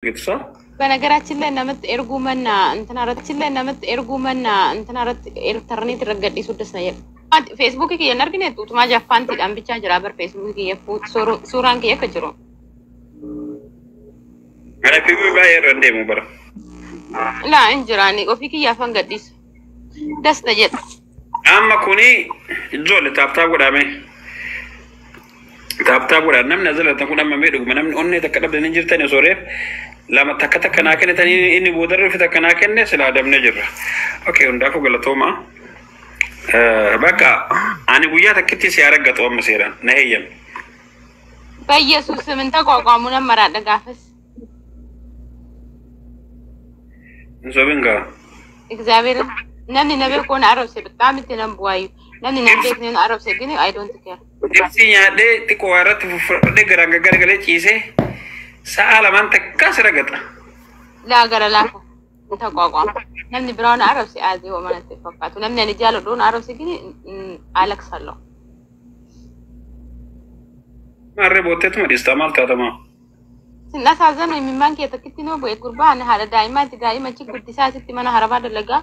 Ibsa. በነገራችን ላይ namatti erguu mannaa እንትና irratti illee namatti erguu mannaa እንትና irratti intarneet irra gadhiisuu das na jedha. Feesbuukii kiyya hin argine tuutumaa jaffaantiidhaan bichaa jira bar feesbuukii kiyya suuraan kiyya akka jiru. Ana fi baay'ee irra hin deemu bara. Laa hin jiraani ofii kiyya afaan gadhiisu. Das na jedha. Amma kuni ijoollee tap tap godhame. Tap tap godhaa namni asirratti kun amma mee dhuguma namni onnee takka dhabdanii jirtan osoo reef lama takka takka naa kennitanii inni boodarra dhufe takka naa kenne silaa dabnee jirra. Okay, hundaafuu galatooma. Bakka ani guyyaa takkitti si argatu amma seeraan na heeyyame. በኢየሱስ ስም ተቋቋሙ ነመራለ gaafas. Hin sobin gaa. እግዚአብሔር namni na beeku na arrabse በጣም itti nan bu'aayu. Namni na beekne na arrabse ግን I don't care. Ibsi nyaadhee xiqqoo waa irratti fuffuradhee garaan gaggaragalee ciisee sa'a lamaan takkaa si ragata. Laa gara laafa ተቋቋሙ. Namni biraa na arrabse aazii hoo manatti fakkaatu. Namni ani jaaladhu na arrabse ግን አለቅሳለሁ. Maarree bootteetuma dhiistaa maal taatamaa? Sin imimmaan kee takkitti nuu bu'e gurbaa ani haadha daa'imaati daa'ima achi guddisaa asitti mana harabaa dalagaa.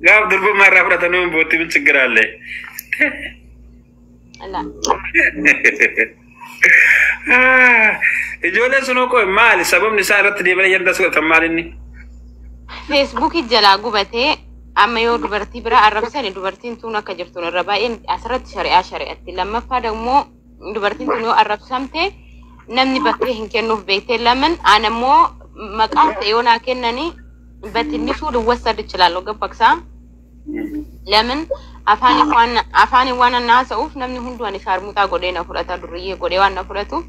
Gaaf durbummaa irraa fudhatanii bootti min ችግር አለ? Laa. Ijoolleen sun hoo maali sababni isaan irratti deemanii yanda godhatan maal inni? Feesbuukii jalaa gubatee amma yoo dubartii biraa arrabsani dubartiin tun akka jirtu irra baay'een asirratti shari'aa shari'atti. Lammaffaa ደግሞ dubartiin tun yoo arrabsamte namni bakkee hin kennuuf beektee laman an ammoo maqaa ta'e yoo naa kennanii በትንሹ ልወሰድ እችላለሁ። ገባክሳ ለምን afaan waan na haasa'uuf namni hunduu ani shaarmuxaa godhee na fudhata durriyyee godhee waan na fudhatuuf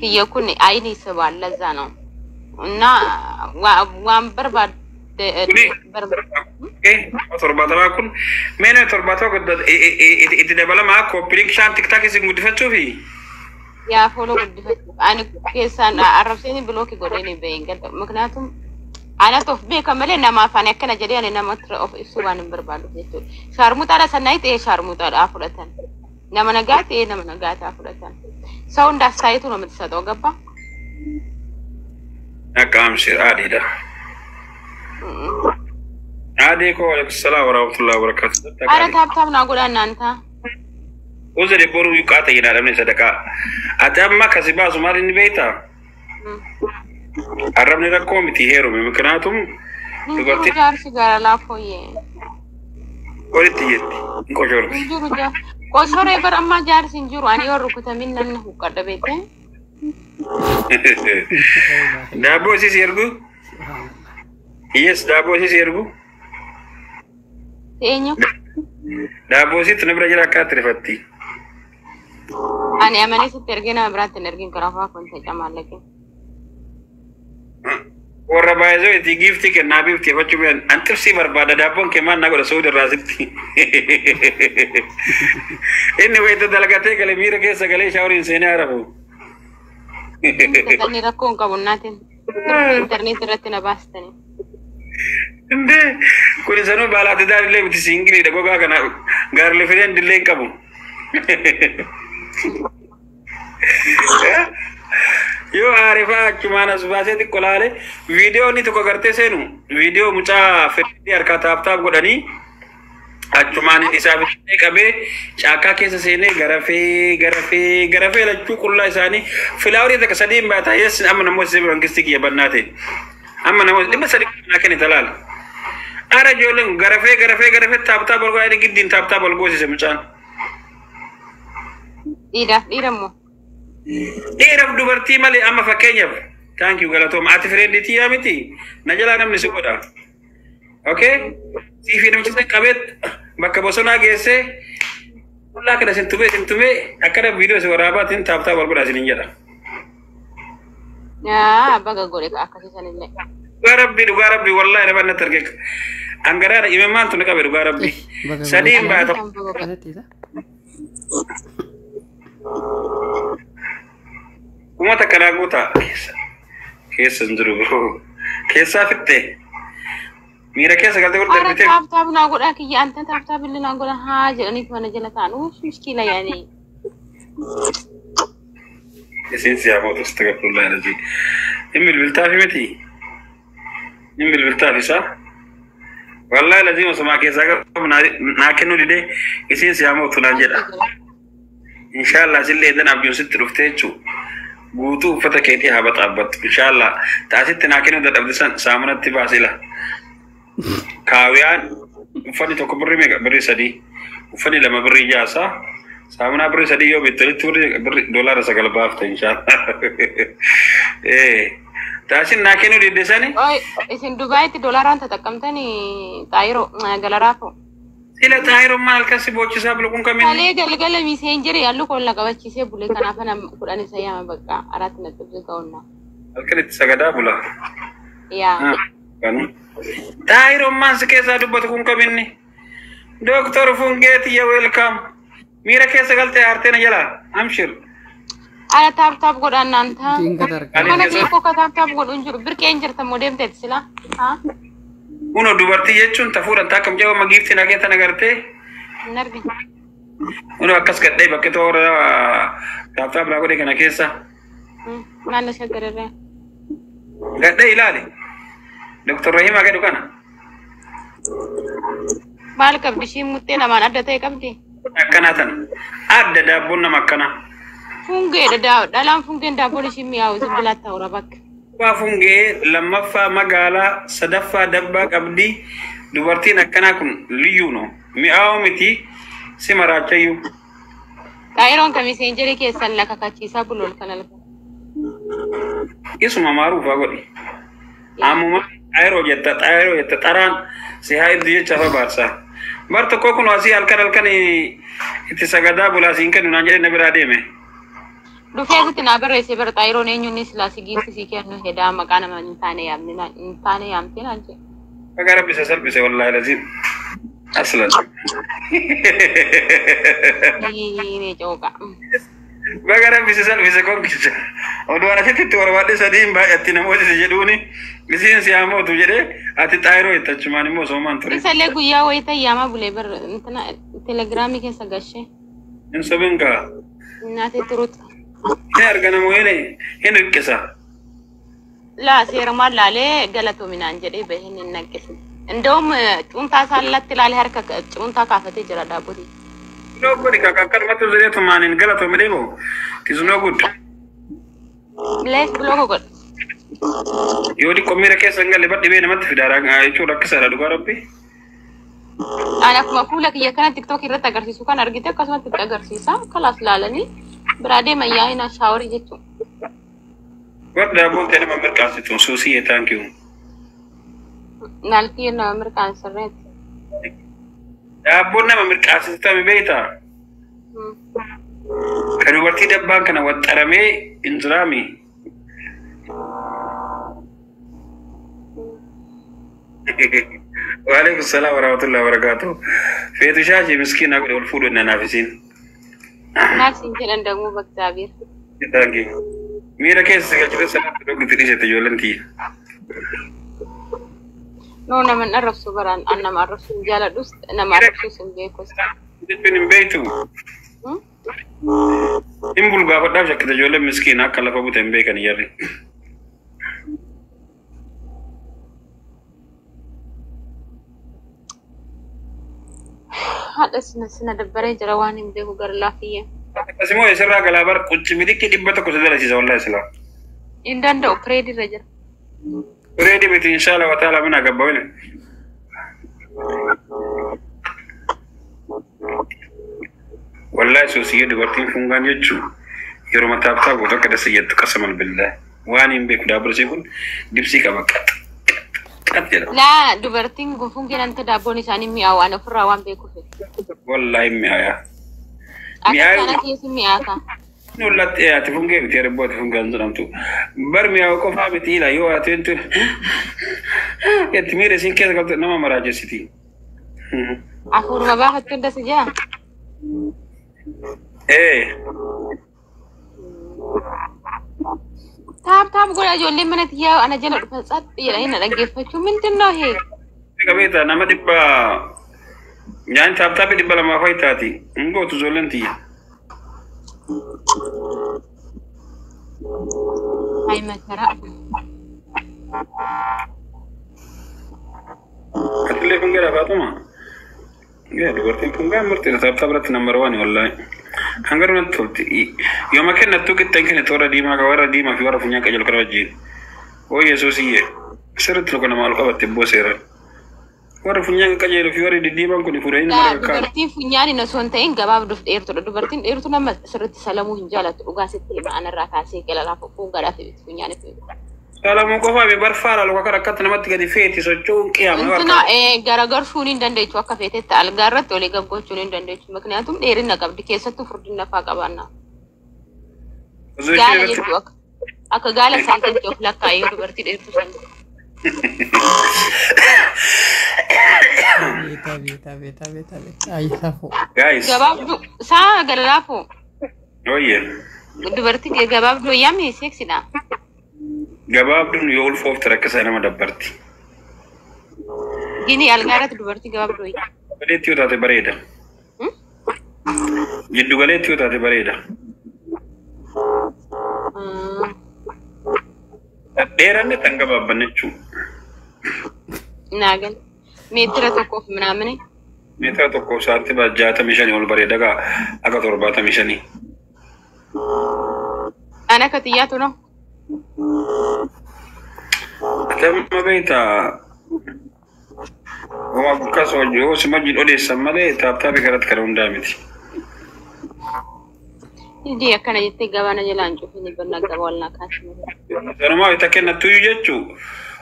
kiyya kun አይን ይስባል። ለዛ ነው እና waan barbaade Kuni 70 kun mee nama 70 itti dabalamaa copy link shaan TikTok isin guddifachuufi? Yaa follow guddifachuuf ani keessaan arrabseeni block godhee bahin gadda ምክንያቱም anatu of beeka malee namaaf ani akkana jedhee ani namatti of ibsuu waan hin barbaaduuf jechuudha. Shaarmuxaadha sannayi ta'ee shaarmuxaadha fudhatan. Nama nagaa ta'ee nama nagaa ta'a fudhatan. ሰው እንዳስተያየቱ ነው የምትሰጠው። ገባ? Akka amshir aadiidha. Aadii koo waalaikum salaam warahmatullahi wabarakatuh. አረ tap tap naa godhaa እናንተ. Uzuri boru yuqaa ta'e dhabne sadaqaa. Ati amma kasi baasu maal inni beektaa? Arrabni rakkoo miti heerume ምክንያቱም Hin jiru dubartiin jaarsi gara laafoyyee. olitti jetti hin qoshorti. Hin jiru jaar. Qoshoree bara ammaa jaarsi hin jiru. Ani yoo rukutamin namni huqqadha beekte. Daabboo isii si ergu? Yes, daabboo isii si ergu? Eenyu? Daabboo isiitti na bira jira akka ati rifatti. Ani amanee sitti ergee nama biraatti hin ergin kanaafuu kun ta'e maallaqee. Warra baay'isoo itti giiftii kennaa biiftii effachuu mi'an an xibsii barbaada daabboon kee maal na godha suuda irraa sitti. Inni wayita dalagatee galee miira keessa galee shaaworiin seenee harafu. Inni rakkoo hin qabu naatiin. Intarneet irratti na baastanii. Indee kun sanuu baalaatti daarillee miti siingiliidha gogaa kana gaarilee fideen dillee hin qabu. Yoo aarifaa achumaan as baasee xiqqoo laale viidiyoo inni tokko gartee seenu viidiyoo mucaa fedhii harkaa tap tap godhanii achumaan isaa bitee qabee caakkaa keessa seenee garafee garafee garafee lachuu qullaa isaanii filaawarii takka sadii hin baataa yes amma namoota si mangistii kiyya bannaa ta'e amma namoota 300 naa kenne talaala. Ara ijoolleen garafee garafee garafee tap tap ol godhanii giddiin tap tap ol goosise mucaan. Dhiiraaf dhiira immoo. Dhiiraaf dubartii malee amma fakkeenyaaf thank you galatooma ati friend tiyyaa miti na jalaa namni si godha. Okay? Siifi namicha san qabee bakka bosonaa geessee qullaa kana isin tumee isin tumee akkana viidiyoo si waraabaatiin tap tap ol godhaa isiniin jedha. Yaa baga godhe akkasii sanillee. Dhugaa rabbii dhugaa rabbii wallahi nama natti arge. Angaraadha imimmaan tun qabe dhugaa rabbii. Sadii hin baata. Uummata kanaa guutaa keessa keessa hin jiru keessaa fixxee miira keessa galtee godhu Ara darbitee. Tap tap naa godhaa kiyya anta tap tap illee naa godhaa haa jedhanii mana jala ta'an uuf miskiila yaani. Isin si haa mootu astagfirullah alazim. Hin bilbiltaafi miti. Hin bilbiltaafi isaa. Wallahi lazima osoo keessaa qabu naa kennuu didee isiin si haa naan jedha. Inshaallah sillee dan abjuun sitti dhuftee jechuu. Guutuu uffata keetii haa baxaabbattu. Inshaallah taasitti naa kennuu dadhabde san saamunatti baasila. Kaawiyaan uffanni tokko birrii meeqa? Birrii 3. Uffanni 2 birrii 6. Saamunaa birrii 3 yoo bittanitti birrii $9 baafta inshaallah. Taasin naa kennuu didde sani? Oi, isin Dubaayitti doolaaraan tattaqqamtanii xaayiroo galaraafoo. Sila xaayiroo maal halkan si boochisaa bulu kun kamiin? Kalee galgala miseenjeri halluu kolla qabachiisee bule kanaaf ana 10 isa yaama bakka arat ነጥብ ዝጋውና Halkan itti sagadaa bula. Yaa. Xaayiroo maal si keessaa dubbatu kun kaminni? Dooktor Fungeeti ya welcome. Miira keessa galtee aartee na jala amshir. Ala taap taap godhaan naan ta'a. Dingat argaa. Mana kee koo ka taap taap godhu hin jiru. Birqeen jirta moo deemteeti sila? Haa? Uno dubartii jechuun tafuudhaan taakka mucaa magiiftii na keessa nagartee. Hin argine. Uno akkas gadhee bakka toora taap taap naa godhe kana keessa. Naannoo shaggararree. Gadhee ilaali. Dooktor Rahimaa gadhu kana. Maal qabdi ishiin muttee namaan adda ta'e qabdi? Akkanaa tana. Adda daabboon nama akkanaa. Fungeedha dhalaan fungeen daabboon ishiin mi'aawu zimbilaatti ta'uura bakka. Tokkoffaa fungee lammaffaa magaalaa sadaffaa dabbaa qabdi dubartiin akkanaa kun liyyuu no mi'aawu miti si maraachayyuu. Xaayiroon kan miseenjerii keessan na kakachiisaa bulool kana lafa. Isuma maaruufaa godhi. Ammuma xaayiroo jetta xaayiroo jetta xaraan si haa iddu jecha fa baarsaa. Bar tokko kun asii halkan halkan itti sagadaa bulaa siin kennu naan jedhe na biraa deeme. Dhufee asitti naa barreessee bara xaayiroon eenyuun silaa si giifti sii kennu hedaa maqaa nama hin taane yaamne hin taane yaamtee naan jedhe. Baga rabbi isa salphise wallaahi laziim. Aslan. Ni cooqa. Baga rabbi isa salphise konkicha. Oduu ana asitti itti barbaadhe sadiin baay'atti namoota si jedhuuni isiin si haa mootu jedhee ati xaayiroo itti achumaan immoo osoo ture. Isallee guyyaa wayii tayyaamaa bulee bara intina telegiraamii keessa gashee. Hin sobin kaa. Naatee turuuta. Hin arganamu hin hirkisa. Laa seerumaan laalee galatoominaan jedhee bahee hin naqqise. እንደውም ጩንታ ሳላት laalee harka cuuntaa kaafatee jira daabbotii. No good ka akkanumatti jireetumaan hin galatoomi deemu. It is no good. Lees buloo godhe. Yoo xiqqoo miira keessa hin galle badhibee namatti fidaa jechuun rakkisaadha dhugaa rabbi. Ani akkuma fuula kiyya kana tiktook irratti agarsiisu kan argite akkasumatti itti agarsiisa. Kalaas laalanii biraa deeman yaa'ina shaaworii jechuudha. Warra daabboon ta'e nama mirqaansitu suusii thank you. Naalkii nama mirqaansirreetti. Daabboon nama mirqaansitu ta'e beektaa? Kan dubartii dabbaan kana waxxaramee hin jiraami. Waalaikum salaam warahmatullahi wabarakatuh. Feetu shaashii miskiina godhe ol fuudhu nanaaf isiin. Naaf siin jedhan damuu bakzaabiir. Thank you. Miira keessa si galchite sanatti dhugti dhiisete ijoolleen tiyya. Noo nama hin arrabsu baraan an nama arrabsu hin jaaladhus nama arrabsuus hin beekus. Jechuun hin beektu. Hin bulgaafadhaaf shakkite ijoolleen miskiina akka lafa bute hin beekan jarri. Haadha sina dabbaree jira waan hin beeku gara laafiyyee. Akkasimoo isirraa galaa bar qucci miliqii 100 si dalasiisa wallahi silaa. Hin danda'u pireedirra jira. Pireedi miti inshaalla wa ta'ala mina gabba wele. Wallahi suusiyyee dubartiin fungaan jechuu yeroo taaptaa gootu akka dasa jettu qasamal billah. Waan hin beeku daabbirsii kun dibsii qaba qax qax jedha. Laa dubartiin fungeen anta daabboon isaanii mi'aawu waan ofirraa waan beekuuf. Wallahi mi'aayaa. Akka kana keessa mi'aaka. Nullatti ati fungee miti erboo ati fungaan jedhamtu. Bar mi'aawu qofaa miti ila yoo ati wanti itti miira isiin keessa qabdu nama maraajessiti. Afuuruma baafattu hunda si jaa. Ee. Taap taap godha ijoolleen mana tiyyaa ana jala dhufan tsaphi jedhanii na dhaggeeffachuu mindin ነው ይሄ? Qabeeta nama dhibba nyaanni taap taappii 200 fa'i taati. Hin gootu ijoolleen tiyya. Ay makara. Gara Faatuma. Yaa dubartiin kun gaa murtii tap tap irratti number one wallaahi. Hanga natti tolti. Yooma kennattuu qixxeen kenne toora diimaa qaba warra diimaa fi warra funyaan qajeelu kana wajjin. Oo Yesuusiyyee sirriitti luka namaa ol qabatte ibboo seeraan. Warri funyaan qajeeluu fi warri diddiimaan kun fuudhanii nama rakkaatu. Dubartiin funyaan osoo hin ta'in gabaabduuf dheertudha. Dubartiin dheertu nama sirriitti salamuu hin jaalattu. Dhugaa sitti hima anarraa kaasee galalaa fokkuu gadhaa fi funyaan itti. Salamuu qofaa fi barfaadha luka kana akkatti namatti gadi feeti socho'uun qiyaama Intina garagarshuun hin dandeechu akka feetetti algaa irratti olii gaggochuun hin dandeechu. Mikniyaatum dheerina qabdi keessattuu furdina faa qabaanna. Osoo ishee Gaala irratti jechuu akka gaala isaan of lakkaa'ee dubartii dheertu san. Beeta beeta beeta beeta beeta. Ayi safuu. Guys. Gabaabduu saa galalaafoo Ooyye. dubartii gabaabduu yaami seeksidha. Gabaabduun yoo ulfoofte rakkisaa nama dabbarti. Gini algaa irratti dubartii gabaabduu wayya. Galeetti yoo taate bareeda. Giddu galeetti yoo taate bareeda. Dheeranne tan gabaabbanne jechuudha. Naagal meetira tokkoof minaamini. Meetira tokkoof saantima 65 ol bareeda gaa akka 75. An akka xiyyaatu no. Ati amma beektaa homaa akkas yoo si wajjin odeessan malee taaptaabii kanatti kana hundaa miti. Hindii akkana jettee gabaana jalaan cufini bannaa gaba wal naa kaasine. Sanumaa itti kennattuyyuu jechuu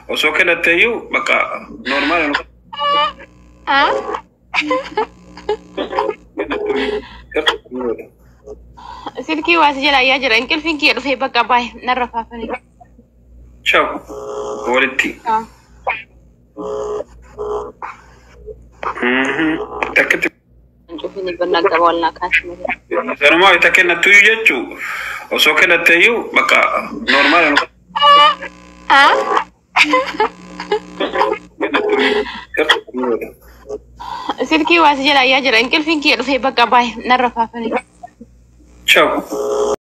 osoo kennatteeyyuu bakka normaal Silkii waasi jala ayyaa jira. Inqilfiin kiyya dhufee bakka baay'ee narra faafanii. Ciao. Walitti. Takkitti. Cufini bannaa gaba wal naa kaasine. Sanumaa itti kennattuyyuu jechuu osoo kennatteeyyuu bakka normaal Silkii waasi jala ayyaa jira. Inqilfiin kiyya dhufee bakka baay'ee narra faafanii. Ciao.